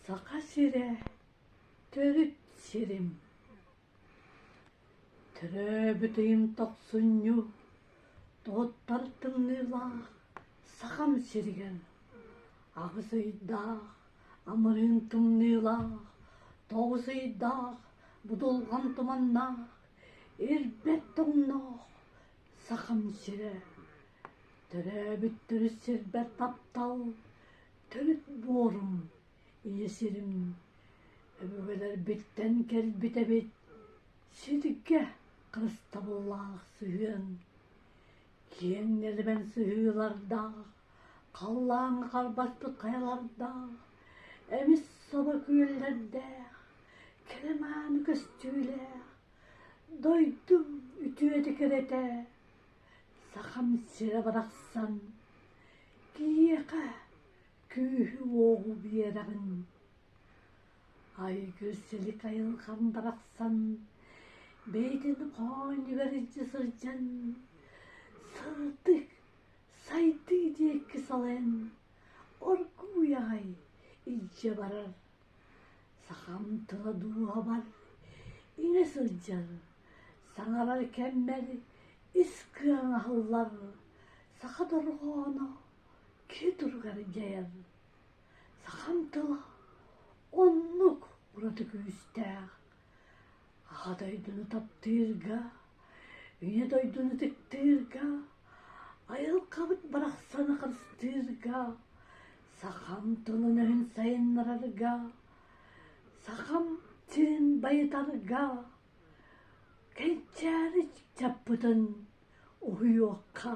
Саха сирэ төрүт сирим. Төрөөбүт ыйым тохсунньу, тоһуттар тымныылаах Сахам сиригэр 8 ыйдаах, амырыын тымныылаах, 9 ыйдаах, будулҕан туманнаах, ирбэт тоҥноох Сахам сирэ. Төрөөбүт төрүт сирбэр таптал, төрүт буорум, ийэ сирим. Өбүгэлэрбиттэн кэлбит эбит сиргэ харыстабыллаах сыһыан. Киэҥ нэлэмэн сыһыылардаах, халлааҥҥа харбаспыт хайалардаах, эмис собо күөллэрдээх, кэрэ мааны көстүүлээх, дойдум үтүөтэ кэрэтэ, Сахам сирэ барахсан, киһиэхэ күүһү-уоҕу биэрэҕин. Айгыр силик айылҕам барахсан, бэйэтин хоонньугар илдьэ сылдьан, сырдык, сайдыы диэки салайан, оргууй аҕай илдьэ барар. Сахам тыла дууһабар иҥэ сылдьар, саҥарар кэммэр ис кыаҕыҥ аһыллар, саха дорҕооно киһи туругар дьайар. Сахам тыла оннук ураты күүстээх. Аҕа дойдуну таптыырга, Ийэ дойдуну ытыктыырга, айылҕабыт барахсаны харыстыырга, сахам тылын-өһүн сайыннарарга, сахам сирин байытарга, кэнчээри чаппытын уһуйуохха.